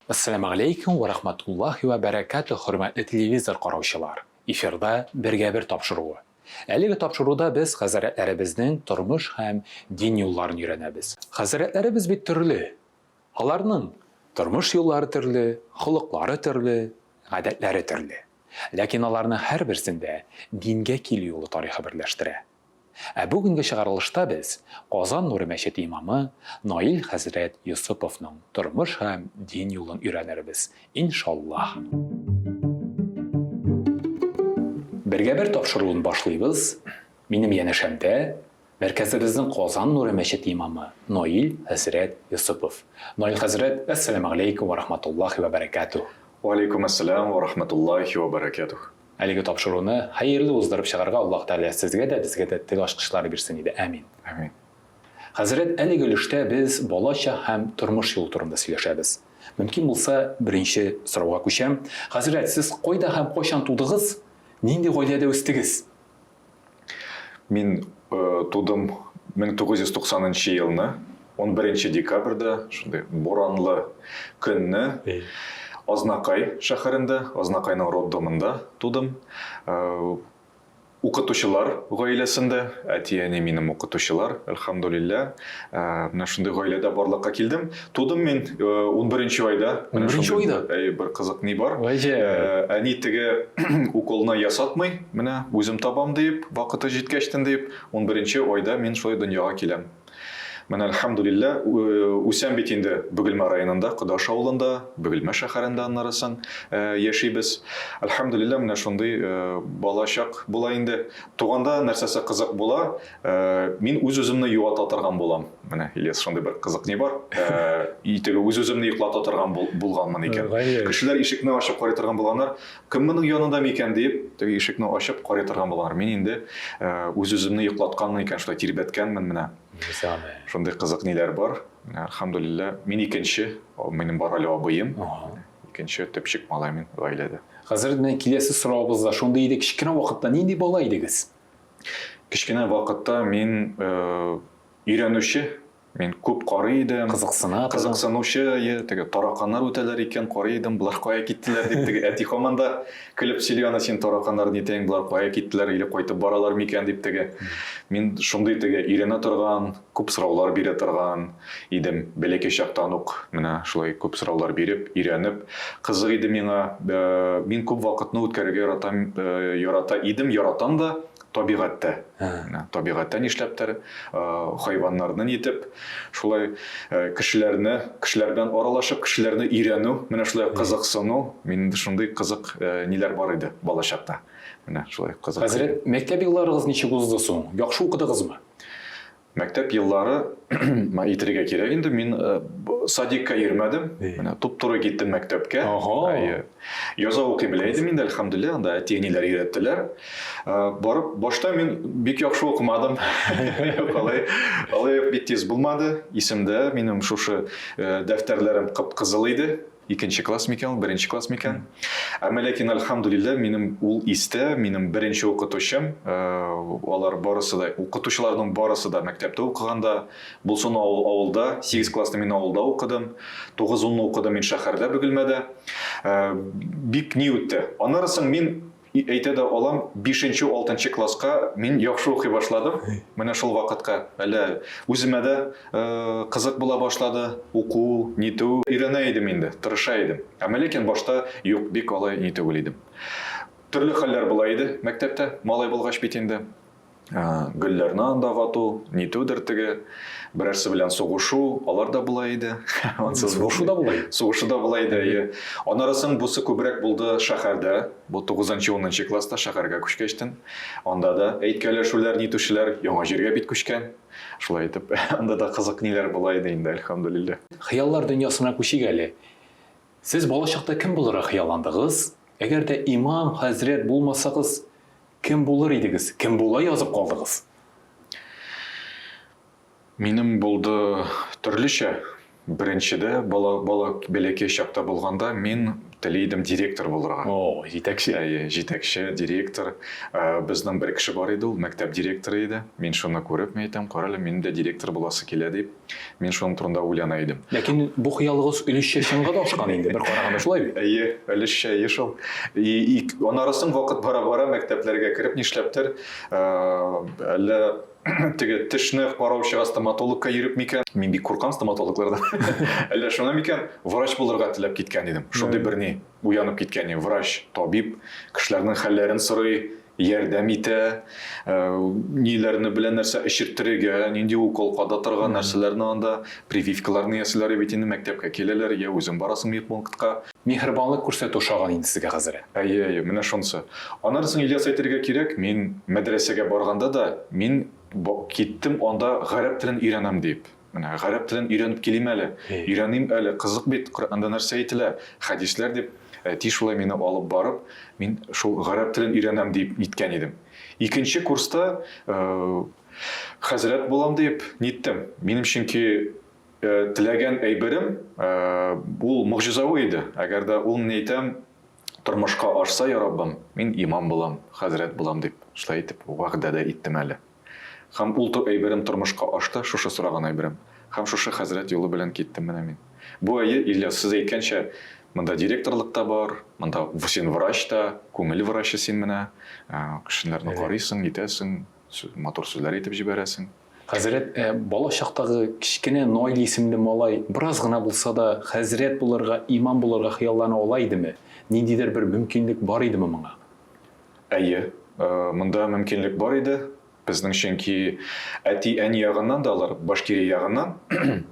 Ассаламу алейкум ва рахматуллахи ва бәрәкәтү, хөрмәтле телевизор караучылар. Эфирда Бергә-бер тапшыруы. Әлеге тапшыруда без хәзрәтләребезнең тормыш һәм дин юлларын өйрәнәбез. Хәзрәтләребез бит төрле. Аларның тормыш юллары төрле, холыклары төрле, гадәтләре төрле. Ләкин аларның һәрберсен дә дингә килү юлы тарихы берләштерә. Ә бүгенге чыгарылышта без Казан нуры мәчете имамы Наил хәзрәт Йосыповның тормыш һәм дин юлын өйрәнербез, иншаллаһ. Бергә-бер тапшыруын башлыйбыз. Минем янәшәмдә мәркәзебезнең Казан нуры мәчете имамы Наил хәзрәт Йосыпов. Наил хәзрәт, әссәламегаләйкүм вә рахматуллаһи вә бәрәкәтүһ. Вә аләйкүм әссәлам вә рахматуллаһи вә бәрәкәтүһ. Әлеге тапшыруны хәерле уздырып чыгарга Аллаһ Тәгалә сезгә дә, безгә дә тел ачкычлары бирсен иде. Амин. Амин. Хәзрәт, әлеге өлештә без балачак һәм тормыш юлы турында сөйләшәбез. Мөмкин булса, беренче сорауга күчәм. Хәзрәт, сез кайда һәм кайчан тудыгыз? Нинди гаиләдә үстегез? Мин тудым 1990 нчы елны, 11 декабрьдә, шундый буранлы көнне Азнакай шәһәрендә, Азнакайның роддомында тудым. Укытучылар гаиләсендә, әти-әни минем укытучылар, әлхәмдулиллә. Менә шундый гаиләдә барлыкка килдем. Тудым мин 11 айда. 11 айда? Әйе, бер кызык ни бар. Гаҗәп. Әни теге уколны ясатмый, менә үзем табам диеп, вакыты җиткәчтен диеп, 11 айда мин шулай дөньяга киләм. Менә әлхәмдулиллә, үсәм бит инде Бөгелмә районында, Кодаш авылында, Бөгелмә шәһәрендә аннары соң яшибез. Әлхәмдулиллә, менә шундый балачак була инде. Туганда нәрсәсе кызык була, мин үз-үземне юата торган булам. Менә, Ильяс, шундый бер кызык ни бар. Теге үз-үземне йоклата торган булганмын икән. Кешеләр ишекне ачып карый торган булганнар. Кем моның янында микән диеп, теге ишекне ачып карый торган булганнар. Мин инде үз-үземне йоклатканмын икән, шулай тирбәткәнмен менә. Шундый кызык ниләр бар. Әлхәмдүлилләһ, мин икенче, минем бар әле абыем. Икенче төпчек малай мин гаиләдә. Хәзер менә киләсе соравыбыз да шундый иде, кечкенә вакытта нинди бала идегез? Кечкенә вакытта мин өйрәнүче, мин күп карый идем. Кызыксына торган. Кызыксынучы, е, теге тараканнар үтәләр икән, карый идем, болар кая киттеләр дип, теге әти һаман да көлеп сөйли аны, син тараканнар нитәең, болар кая киттеләр или кайтып баралар микән дип теге. Мин шундый теге өйрәнә торган, күп сораулар бирә торган идем. Бәләкәй чактан ук менә шулай күп сораулар биреп, өйрәнеп. Кызык иде миңа. Мин күп вакытны үткәрергә яратам, ярата идем, яратам да. Табигатьтә. Менә табигатьтә нишләптер, хайваннарны нитеп, шулай кешеләрне, кешеләр белән аралашып, кешеләрне өйрәнү, менә шулай кызыксыну, миндә шундый кызык ниләр бар иде балачакта. Менә шулай кызык. Хәзрәт, мәктәп елларыгыз ничек узды соң? Яхшы укыдыгызмы? Мәктәп еллары, әйтергә кирәк инде, мин садикка йөрмәдем. Менә туп-туры киттем мәктәпкә. Ага. Яза укый белә идем инде, әлхәмдүлилләһ, анда әти-әниләр өйрәттеләр. Барып, башта мин бик яхшы укымадым. Юк, алай, алай ук бик тиз булмады. Исемдә, минем шушы дәфтәрләрем кып-кызыл иде. Икенче класс микән ул, беренче класс микән? Әмма ләкин, әлхәмдүлилләһ, минем ул истә, минем беренче укытучым, алар барысы да, укытучыларның барысы да мәктәптә укыганда, булсын ул авылда, 8 классны мин авылда укыдым, 9-10-ны укыдым мин шәһәрдә, Бөгелмәдә. Бик ни үтте. Аннары соң мин Әйтә дә алам, бишенче, алтынчы класска мин яхшы укый башладым. Менә шул вакытка әллә үземә дә кызык була башлады, уку, нитү. Өйрәнә идем инде, тырыша идем. Әмма ләкин башта юк, бик алай ни түгел идем. Төрле хәлләр була иде мәктәптә, малай булгач бит инде. Гөлләрне анда вату, нитүдер теге, берәрсе белән сугышу, алар да була иде. Ансыз сугышу да була иде. Сугышу да була иде, әйе. Аннары соң бусы күбрәк булды шәһәрдә. Бу 9-10 класста шәһәргә күчкәчтен. Анда да әйткәләшүләр, нитүчеләр яңа җиргә бит күчкән. Шулай итеп, анда да кызык ниләр була иде инде, әлхәмдүлилләһ. Хыяллар дөньясына күчик әле. Сез балачакта кем булырга хыялландыгыз? Әгәр дә имам хәзрәт булмасагыз, Кем булыр идегез? Кем була язып калдыгыз? Минем булды төрлечә. Беренчедә, бала, бала бәләкәй чакта булганда, мин Тели идем директор булырга. О, җитәкче. Әйе, җитәкче, директор. Безнең бер кеше бар иде, ул мәктәп директоры иде. Мин шуны күреп, мин әйтәм, кара әле, минем дә директор буласы килә дип, мин шуның турында уйлана идем. Ләкин бу хыялыгыз өлешчә чынга да ашкан инде, бер караганда шулай бит? Әйе, өлешчә әйе шул. И, аннары соң вакыт бара-бара мәктәпләргә кереп, нишләптер, әллә теге тешне караучыга стоматологка йөреп микән? Мин бик куркам стоматологлардан. Әллә шуңа микән? Врач булырга теләп киткән идем. Шундый бер ни уянып киткән идем. Врач, табиб, кешеләрнең хәлләрен сорый, ярдәм итә, э, ниләрне белән нәрсә эчерттерергә, нинди укол кадатырга, нәрсәләрне анда, прививкаларны ясыйлар бит инде мәктәпкә киләләр, я үзең барасың медпунктка. Миһербанлык күрсәтү ошаган инде сезгә, хәзрәт. Әйе, әйе, менә шунысы. Аннан соң, Ильяс, әйтергә кирәк, мин мәдрәсәгә барганда да, мин киттем анда гарәп телен өйрәнәм дип. Менә гарәп телен өйрәнеп килим әле, өйрәним әле, кызык бит, Коръәндә нәрсә әйтелә, хәдисләр дип, әти шулай мине алып барып, мин шул гарәп телен өйрәнәм дип ниткән идем. Икенче курста хәзрәт булам дип ниттем. Минем чөнки Теләгән әйберем ул могҗизавы иде. Әгәр дә ул, мин әйтәм, тормышка ашса, я Раббым, мин имам булам, хәзрәт булам дип, шулай итеп вәгъдә дә иттем әле. Һәм ул әйберем тормышка ашты, шушы сораган әйберем. Һәм шушы хәзрәт юлы белән киттем менә мин. Бу әйе, Ильяс, сез әйткәнчә, монда директорлык та бар, монда син врач та, күңел врачы син менә, кешеләрне карыйсың, нитәсең, матур сүзләр әйтеп җибәрәсең. Хәзрәт, ә бала чактагы кечкенә Наил исемле малай бераз гына булса да хәзрәт булырга, имам булырга хыяллана ала идеме? Ниндидер бер мөмкинлек бар идеме моңа? Әйе, монда мөмкинлек бар иде. Безнең чөнки әти-әни ягыннан да алар Башкирия ягыннан.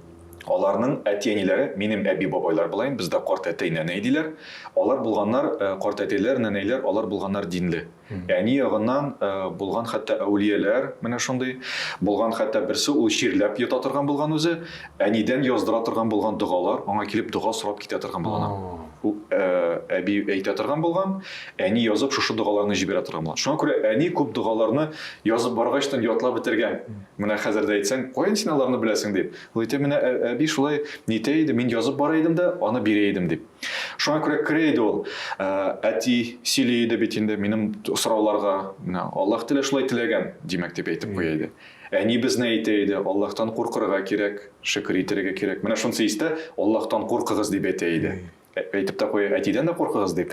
Аларның әти-әниләре, минем әби-бабайлар була инде, бездә карт әтәй-нәнәй диләр. Алар булганнар, карт әтәйләр, нәнәйләр, алар булганнар динле. Әни ягыннан булган хәтта әүлияләр, менә шундый. Булган хәтта берсе ул чирләп йота торган булган үзе, әнидән яздыра торган булган догалар, аңа килеп дога сорап китә торган булган. Ул әби әйтә торган булган, әни язып шушы догаларны җибәрә торган булган. Шуңа күрә әни күп догаларны язып баргачтан ятлап бетергән. Менә хәзер дә әйтсәң, каян син аларны беләсең дип. Ул әйтә, менә әби шулай нитә иде, мин язып бара идем дә, аны бирә идем дип. Шуңа күрә керә иде ул. Әти сөйли иде бит инде минем сорауларга. Менә Аллаһ Тәгалә шулай теләгән, димәк, дип әйтеп куя иде. Әни безне әйтә иде, Аллаһтан куркырга кирәк, шөкер итәргә кирәк. Менә шунысы истә, Аллаһтан куркыгыз дип әйтә иде. Әйтеп тә куя, әтидән дә куркыгыз дип.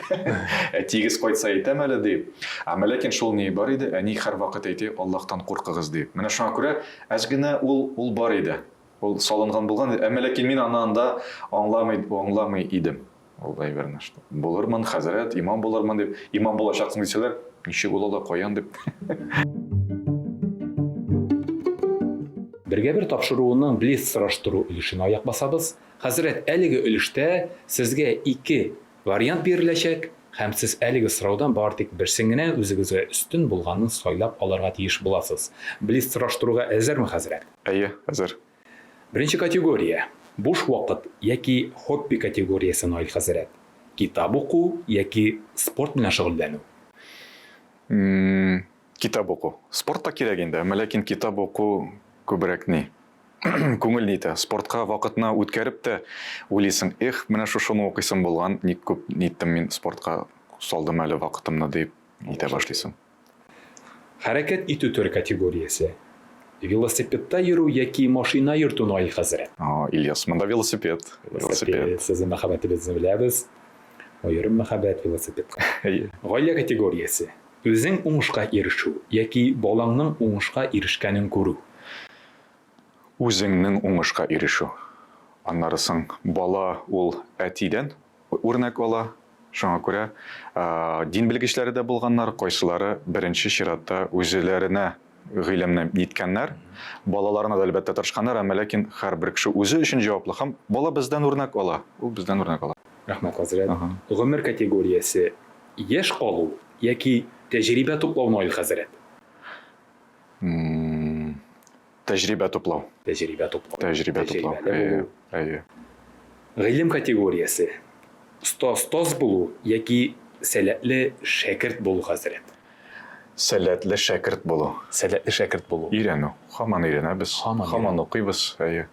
Әтиегез кайтса әйтәм әле дип. Әмма ләкин шул ни бар иде, әни һәрвакыт әйтә, Аллаһтан куркыгыз дип. Менә шуңа күрә әз генә ул ул бар иде. Ул салынган булган, әмма ләкин мин аны анда аңламый, аңламый идем. Ул әйберне. Булырмын, хәзрәт, имам булырмын дип, имам булачаксың дисәләр, ничек ул ала, каян дип. Бергә бер тапшыруының блиц сораштыру өлешенә аяк басабыз. Хәзрәт, әлеге өлештә сезгә ике вариант биреләчәк һәм сез әлеге сораудан бары тик берсен генә үзегезгә өстен булганын сайлап алырга тиеш буласыз. Блиц сораштыруга әзерме, хәзрәт? Әйе, әзер. Беренче категория, буш вакыт яки хобби категориясе, Наил хәзрәт. Китап уку яки спорт белән шөгыльләнү? Китап уку. Спорт та кирәк инде, әмма ләкин китап уку күбрәк ни. Күңел ни итә. Спортка вакытны үткәреп тә уйлыйсың, эх, менә шушыны укыйсым булган, ник күп ниттем мин спортка салдым әле вакытымны дип итә башлыйсың. Хәрәкәт итү төре категориясе. Велосипедта йөрү яки машина йөртү, Наил хәзрәт? Ильяс, монда велосипед. Велосипед. Сезнең мәхәббәтегезне беләбез. Аерым мәхәббәт велосипедка. Әйе. Гаилә категориясе. Үзең уңышка ирешү яки балаңның уңышка ирешкәнен күрү. Үзеңнең уңышка ирешү. Аннары соң бала ул әтидән үрнәк ала. Шуңа күрә дин белгечләре дә булганнар, кайсылары беренче чиратта үзләренә гыйлемне ниткәннәр, балаларына да әлбәттә тырышканнар, әмма ләкин һәрбер кеше үзе өчен җаваплы һәм бала бездән үрнәк ала, ул бездән үрнәк ала. Рәхмәт, хәзрәт. Гомер категориясе, яшь калу яки тәҗрибә туплау, Наил хәзрәт? Тәҗрибә туплау. Тәҗрибә туплау. Тәҗрибә туплау. Тәҗрибәле булу. Әйе. Гыйлем категориясе. Остаз булу яки сәләтле шәкерт булу, хәзрәт. Сәләтле шәкерт булу. Сәләтле шәкерт булу. Өйрәнү. Һаман өйрәнәбез. Һаман Һаман укыйбыз. Әйе.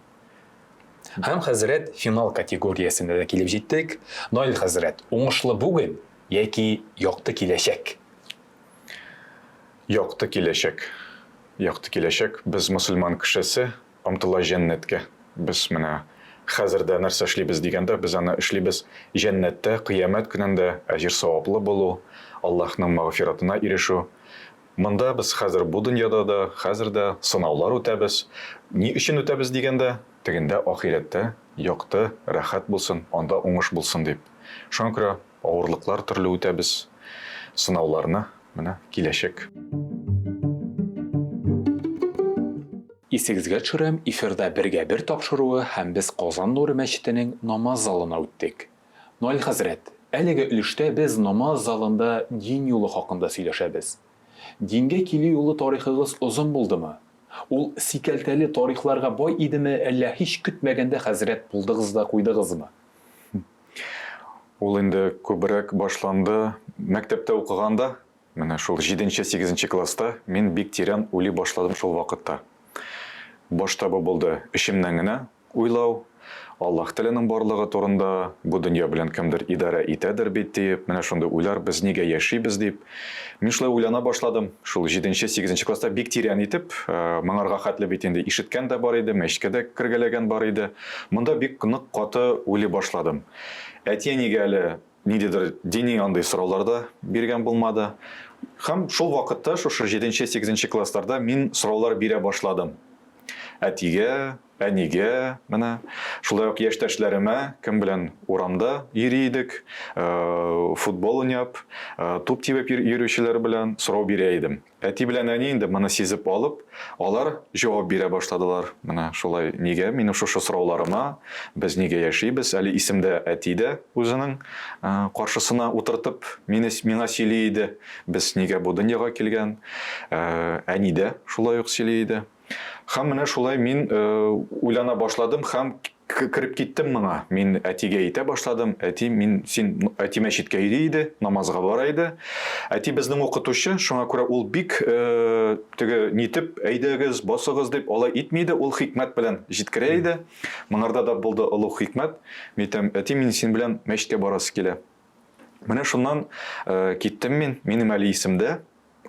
Һәм, хәзрәт, финал категориясенә дә килеп җиттек. Наил хәзрәт, уңышлы бүген яки якты киләчәк? Якты киләчәк. Якты киләчәк. Без мөселман кешесе, омтыла җәннәткә. Без менә хәзер дә нәрсә эшлибез дигәндә, без аны эшлибез җәннәттә, кыямәт көнендә әҗер-саваплы булу, Аллаһның мәгъфиратына ирешү. Монда без хәзер бу дөньяда да, хәзер дә сынаулар үтәбез. Ни өчен үтәбез дигәндә, тегендә ахирәттә якты, рәхәт булсын, анда уңыш булсын дип. Шуңа күрә авырлыклар төрле үтәбез, сынауларны, менә киләчәк. Исегезгә төшерәм, эфирда Бергә бер тапшыруы һәм без Казан нуры мәчетенең намаз залына үттек. Наил хәзрәт, әлеге өлештә без намаз залында дин юлы хакында сөйләшәбез. Дингә килү юлы тарихыгыз озын булдымы? Ул сикәлтәле тарихларга бай идеме, әллә һич көтмәгәндә хәзрәт булдыгыз да куйдыгызмы? Ул инде күбрәк башланды мәктәптә укыганда. Менә шул җиденче-сигезенче класста мин бик тирән уйлый башладым шул вакытта. Башта бу булды эчемнән генә уйлау, Аллаһ Тәгаләнең барлыгы турында, бу дөнья белән кемдер идарә итәдер бит диеп, менә шундый уйлар, без нигә яшибез дип. Мин шулай уйлана башладым. Шул җиденче-сигезенче класста бик тирән итеп, моңарга хәтле бит инде ишеткән дә бар иде, мәчеткә дә кергәләгән бар иде. Монда бик нык каты уйлый башладым. Әти-әнигә әле ниндидер дини андый сораулар да биргән булмады. Һәм шул вакытта, шушы җиденче-сигезенче классларда мин сораулар бирә башладым. Әтигә, әнигә, менә шулай ук яшьтәшләремә, кем белән урамда йөри идек, футбол уйнап, туп тибеп йөрүчеләр белән сорау бирә идем. Әти белән әни инде моны сизеп алып, алар җавап бирә башладылар. Менә шулай, нигә минем шушы сорауларыма, без нигә яшибез, әле исемдә әти дә үзенең каршысына утыртып мине миңа сөйли иде, без нигә бу дөньяга килгән, әни дә шулай ук сөйли иде. Һәм менә шулай мин уйлана башладым һәм кереп киттем моңа. Мин әтигә әйтә башладым, әти, мин син әти мәчеткә йөри иде, намазга бара иде. Әти безнең укытучы, шуңа күрә ул бик теге нитеп, әйдәгез, басыгыз дип алай итми иде, ул хикмәт белән җиткерә иде. Моңарда да булды олуг хикмәт. Мин әйтәм, әти, мин син белән мәчеткә барасы килә. Менә шуннан киттем мин, минем әле исемдә,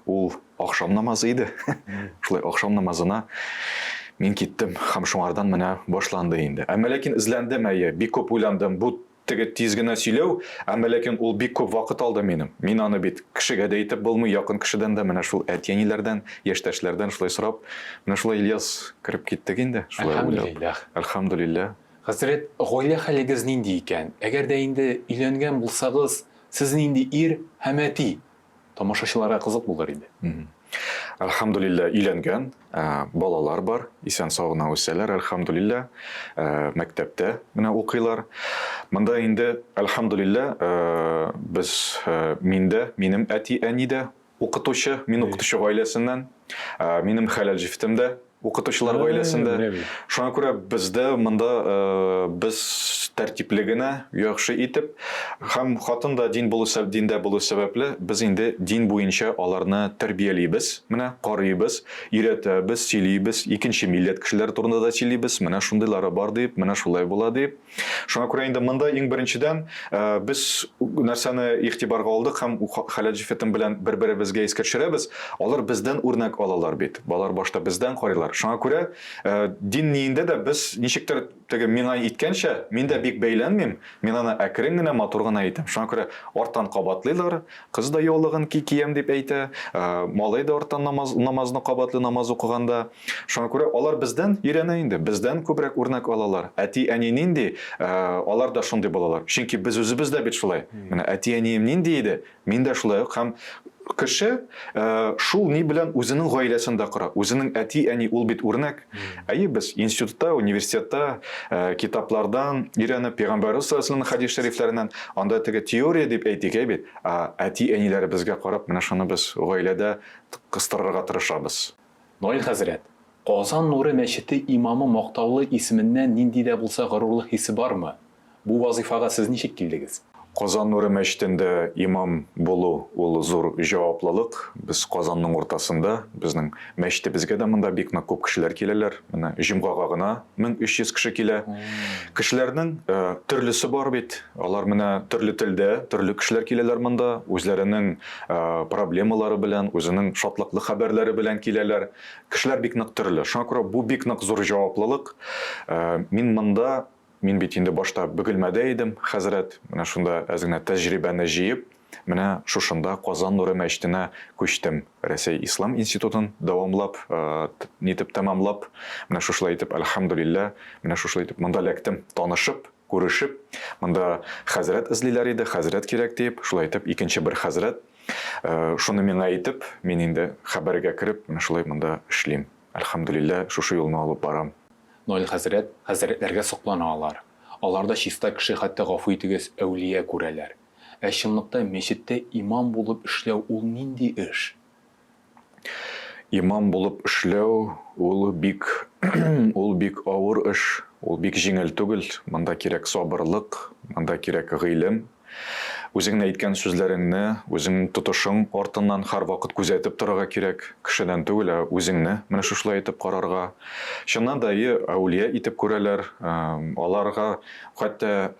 Ул ахшам намазы иде. Шулай ахшам намазына мин киттем һәм шуңардан менә башланды инде. Әмма ләкин эзләндем, әйе, бик күп уйландым. Бу теге тиз генә сөйләү, әмма ләкин ул бик күп вакыт алды минем. Мин аны бит кешегә дә әйтеп булмый, якын кешедән дә, менә шул әти-әниләрдән, яшьтәшләрдән шулай сорап, менә шулай Ильяс кереп киттек инде, шулай уйлап. Әлхәмдүлилләһ. Әлхәмдүлилләһ. Хәзрәт, гаилә хәлегез нинди икән? Әгәр дә инде өйләнгән булсагыз, сез нинди ир һәм әти? Тамашачыларга кызык булыр иде. Әлхәмдүлилләһ, өйләнгән, балалар бар, исән-сау гына үсәләр, әлхәмдүлилләһ, мәктәптә менә укыйлар. Монда инде, әлхәмдүлилләһ, без, мин дә, минем әти-әни дә укытучы, мин укытучы гаиләсеннән, минем хәләл җефетем дә укытучылар гаиләсендә. Шуңа күрә бездә монда без тәртипле генә, яхшы итеп һәм хатын да дин булу диндә булу сәбәпле, без инде дин буенча аларны тәрбиялибез, менә карыйбыз, өйрәтәбез, сөйлибез, икенче милләт кешеләре турында да сөйлибез, менә шундыйлары бар дип, менә шулай була дип. Шуңа күрә инде монда иң беренчедән э, без нәрсәне игътибарга алдык һәм Хәләл җефетем белән бер-беребезгә искә төшерәбез, алар бездән үрнәк алалар бит. Балалар башта бездән карыйлар. Шуңа күрә э, дин ниендә дә без ничектер теге миңа иткәнчә, мин дә бик бәйләнмим, мин аны әкрен генә, матур гына әйтәм. Шуңа күрә арттан кабатлыйлар, кыз да яулыгын ки киям дип әйтә, э, малай да арттан намаз, намазны кабатлый намаз укыганда. Шуңа күрә алар бездән өйрәнә инде, бездән күбрәк үрнәк алалар. Әти-әни нинди, э, алар да шундый булалар. Чөнки без үзебез дә бит шулай. Менә әти-әнием нинди иде, мин дә шулай ук. Һәм кеше э, шул ни белән үзенең гаиләсен дә кора. Үзенең әти-әни ул бит үрнәк. Әйе, без институтта, университетта э, китаплардан өйрәнеп, пәйгамбәрбез саллаллаһу алейһи хәдис шәрифләреннән, анда теге теория дип әйтик, әй бит. Ә әти-әниләребезгә карап, менә шуны без гаиләдә кыстырырга тырышабыз. Наил хәзрәт, Казан нуры мәчете имамы мактаулы исеменнән нинди дә булса горурлык хисе бармы? Бу вазыйфага сез ничек килдегез? Казан нуры мәчетендә имам булу ул зур җаваплылык. Без Казанның уртасында, безнең мәчетебезгә дә монда бик нык күп кешеләр киләләр. Менә җомгага гына 1300 кеше килә. Кешеләрнең төрлесе бар бит. Алар менә төрле телдә, төрле кешеләр киләләр монда, үзләренең проблемалары белән, үзенең шатлыклы хәбәрләре белән киләләр. Кешеләр бик нык төрле. Шуңа күрә бу бик нык зур җаваплылык. Мин монда Мин бит инде башта Бөгелмәдә идем, хәзрәт. Менә шунда әз генә тәҗрибәне җыеп, менә шушында Казан нуры мәчетенә күчтем. Рәсәй ислам институтын дәвамлап, нитеп тәмамлап, менә шушылай итеп, әлхәмдүлилләһ, менә шушылай итеп монда эләктем. Танышып, күрешеп, монда хәзрәт эзлиләр иде, хәзрәт кирәк диеп, шулай итеп икенче бер хәзрәт шуны миңа әйтеп, мин инде хәбәргә кереп, менә шулай монда эшлим. Әлхәмдүлилләһ, шушы юлны алып барам. Наил хәзрәт, хәзрәтләргә соклана алар. Аларда чиста кеше, хәтта, гафу итегез, әүлия күрәләр. Ә чынлыкта мәчеттә имам булып эшләү ул нинди эш? Имам булып эшләү ул бик ул бик авыр эш, ул бик җиңел түгел. Монда кирәк сабырлык, монда кирәк гыйлем. Үзеңне әйткән сүзләреңне, үзеңнең тотышың артыннан һәрвакыт күзәтеп торырга кирәк. Кешедән түгел, ә үзеңне менә шушылай итеп карарга. Чыннан да, әйе, әүлия итеп күрәләр. Аларга хәтта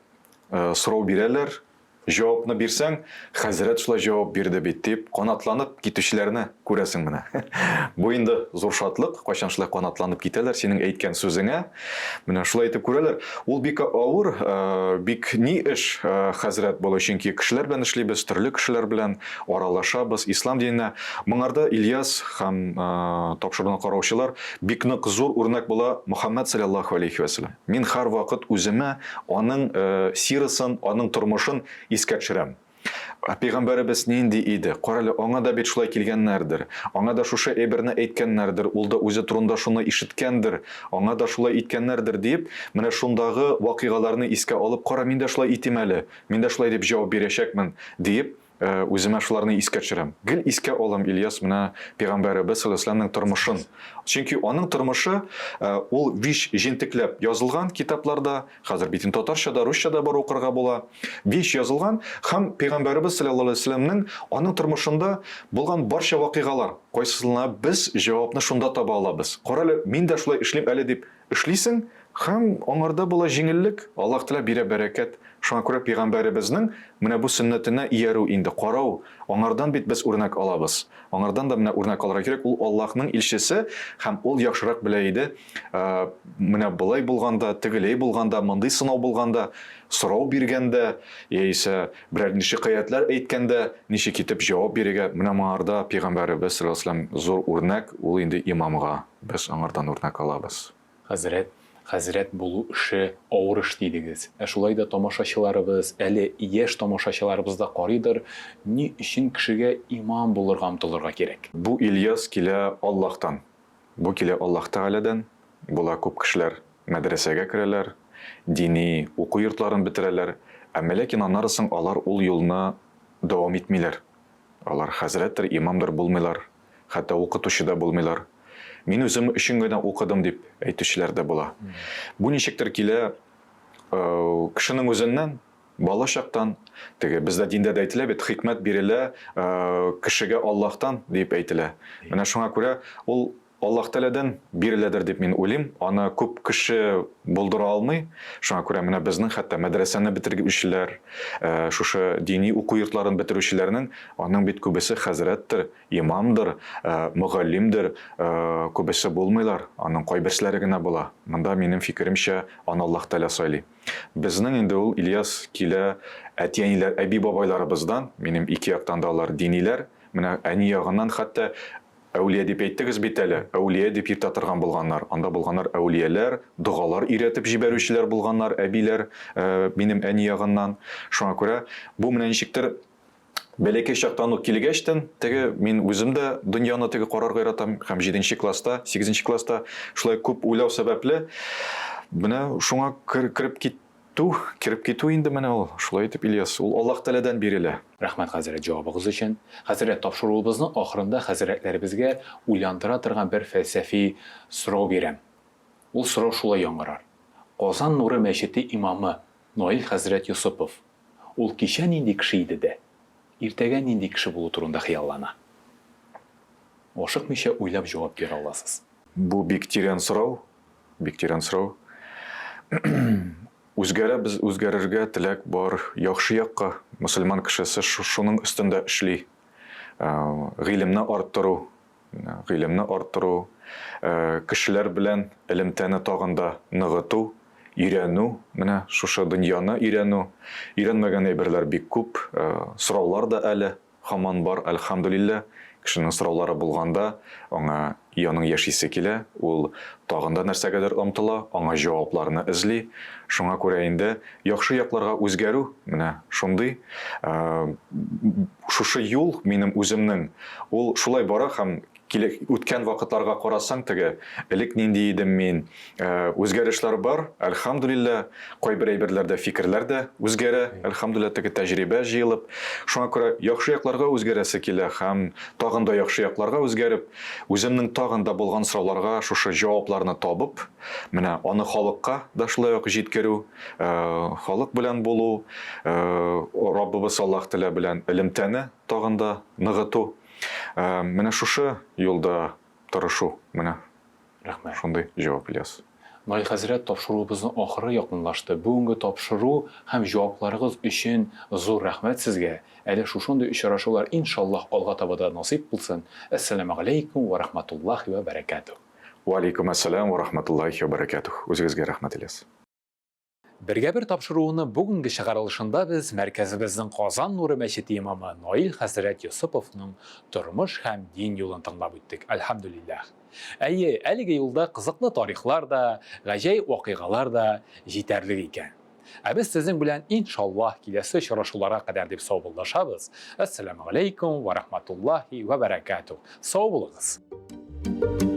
сорау бирәләр, җавапны бирсәң, хәзрәт шулай җавап бирде бит, дип канатланып китүчеләрне күрәсең менә. Бу инде зур шатлык, кайчан шулай канатланып китәләр синең әйткән сүзеңә. Менә шулай итеп күрәләр. Ул бик авыр, э, бик ни эш э, хәзрәт булу, чөнки кешеләр белән эшлибез, төрле кешеләр белән аралашабыз. Ислам диненә моңарда Ильяс һәм э, тапшыруны караучылар бик нык зур үрнәк була Мөхәммәд саллаллаху алейхи ва сәлләм. Мин һәрвакыт үземә аның сирасын, аның тормышын искә төшерәм. Ә пәйгамбәребез нинди иде? Карале, аңа да бит шулай килгәннәрдер. Аңа да шушы әйберне әйткәннәрдер, ул да үзе турында шуны ишеткәндер, аңа да шулай иткәннәрдер диеп, менә шундагы вакыйгаларны искә алып, кара, мин дә шулай итим әле, мин дә шулай дип җавап бирәчәкмен, диеп, үземә шуларны искә төшерәм. Гел искә алам, Ильяс, менә пәйгамбәребез саллаллаһу алейһи ва сәлләмнең тормышын. Чөнки аның тормышы, ул биш җентекләп язылган китапларда, Хәзер бит инде татарча да, русча да бар укырга була. Биш язылган һәм пәйгамбәребез саллаллаһу алейһи вәсәлләмнең аның тормышында булган барча вакыйгалар, кайсысына без җавапны шунда таба алабыз. Карале, мин дә шулай эшлим әле дип эшлисең һәм аңарда була җиңеллек, Аллаһ Тәгалә бирә бәрәкәт. Шуңа күрә пәйгамбәребезнең менә бу сөннәтенә иярү инде, карау, аңардан бит без үрнәк алабыз. Аңардан да менә үрнәк алырга кирәк, ул Аллаһның илчесе һәм ул яхшырак белә иде, менә болай булганда, тегеләй булганда, мондый сынау булганда, сорау биргәндә, яисә берәр шикаятьләр әйткәндә, ничек итеп җавап бирергә, менә моңарда пәйгамбәребез саллаллаһу алейһи ва сәлләм зур үрнәк, ул инде имамга, без аңардан үрнәк алабыз. Хәзрәт, хәзрәт булу эше авыр эш дидегез. Ә шулай да тамашачыларыбыз, әле яшь тамашачыларыбыз да карыйдыр, ни өчен кешегә имам булырга омтылырга кирәк? Бу Ильяс килә Аллаһтан. Бу килә Аллаһ Тәгаләдән. Була күп кешеләр мәдрәсәгә керәләр, дини уку йортларын бетерәләр, әмма ләкин аннары соң алар ул юлны дәвам итмиләр. Алар хәзрәттер, имамдыр булмыйлар, хәтта укытучы да булмыйлар. Мин үзем өчен генә укыдым дип әйтүчеләр дә була. Бу ничектер килә кешенең үзеннән, бала чактан, теге бездә диндә дә әйтелә бит, хикмәт бирелә кешегә Аллаһтан дип әйтелә. Менә шуңа күрә ул Аллаһ Тәгаләдән биреләдер дип мин уйлыйм. Аны күп кеше булдыра алмый. Шуңа күрә менә безнең хәтта мәдрәсәне бетергүчеләр, шушы дини уку йортларын бетерүчеләрнең аның бит күбесе хәзрәттер, имамдыр, мөгаллимдер, күбесе булмыйлар, аның кайберселәре генә була. Монда, минем фикеремчә, аны Аллаһ Тәгалә сайлый. Безнең инде ул Ильяс килә әти-әниләр, әби-бабайларыбыздан, минем ике яктан да алар диниләр, менә әни ягыннан хәтта Әүлия дип әйттегез бит әле, әүлия дип йөртә торган булганнар. Анда булганнар әүлияләр, догалар өйрәтеп җибәрүчеләр булганнар, әбиләр, минем әни ягыннан. Шуңа күрә бу менә ничектер бәләкәй чактан ук килгәчтен, теге мин үзем дә дөньяны теге карарга яратам һәм җиденче класста, сигезенче класста шулай күп уйлау сәбәпле, менә шуңа кереп кит Ту, кереп китү инде менә ул, шулай итеп, Ильяс, ул Аллаһ Тәгаләдән бирелә. Рәхмәт, хәзрәт, җавабыгыз өчен. Хәзрәт, тапшыруыбызның ахырында хәзрәтләребезгә уйландыра торган бер фәлсәфи сорау бирәм. Ул сорау шулай яңгырар. Казан нуры мәчете имамы Наил хәзрәт Йосыпов. Ул кичә нинди кеше иде дә, иртәгә нинди кеше булу турында хыяллана? Ашыкмыйча уйлап җавап бирә аласыз. Бу бик тирән сорау, бик тирән сорау. Үзгәрәбез, үзгәрергә теләк бар, яхшы якка. Мөселман кешесе шуның өстендә эшли. Гыйлемне арттыру, гыйлемне арттыру, кешеләр белән элемтәне тагын да ныгыту, өйрәнү, менә шушы дөньяны өйрәнү. Өйрәнмәгән әйберләр бик күп, сораулар да әле һаман бар, әлхәмдүлилләһ. Кешенең сораулары булганда, аңа аның яшисе килә, ул тагын да нәрсәгәдер омтыла, аңа җавапларны эзли. Шуңа күрә инде яхшы якларга үзгәрү, менә шундый. Шушы юл минем үземнең, ул шулай бара һәм килә, үткән вакытларга карасаң, теге, элек нинди идем мин, үзгәрешләр бар, әлхәмдүлилләһ, кайбер әйберләрдә фикерләр дә үзгәрә, әлхәмдүлилләһ, теге тәҗрибә җыелып. Шуңа күрә яхшы якларга үзгәрәсе килә һәм тагын да яхшы якларга үзгәреп, үземнең тагын да булган сорауларга шушы җавапларны табып, менә аны халыкка да шулай ук җиткерү, халык белән булу, Раббыбыз Аллаһ Тәгалә белән элемтәне тагын да ныгыту. Менә шушы юлда тырышу, менә Рәхмәт. шундый җавап, Ильяс. Наил хәзрәт, тапшыруыбызның ахыры якынлашты. Бүгенге тапшыру һәм җавапларыгыз өчен зур рәхмәт сезгә. Әле шушындый очрашулар, иншаллаһ, алга таба да насыйп булсын. Әссәламегаләйкүм вә рахматуллаһи вә бәрәкәтүһ. Вә алейкүм әссәлам вә рахматуллаһи вә бәрәкәтүһ. Үзегезгә рәхмәт, Ильяс. Бергә-бер тапшыруының бүгенге чыгарылышында без мәркәзебезнең Казан нуры мәчете имамы Наил хәзрәт Йосыповның тормыш һәм дин юлын тыңлап үттек, әлхәмдүлилләһ. Әйе, әлеге юлда кызыклы тарихлар да, гаҗәеп вакыйгалар да җитәрлек икән. Ә без сезнең белән, иншаллаһ, киләсе очрашуларга кадәр дип саубуллашабыз. Әссәламегаләйкүм вә рахматуллаһи вә бәрәкәтүһ. Сау булыгыз!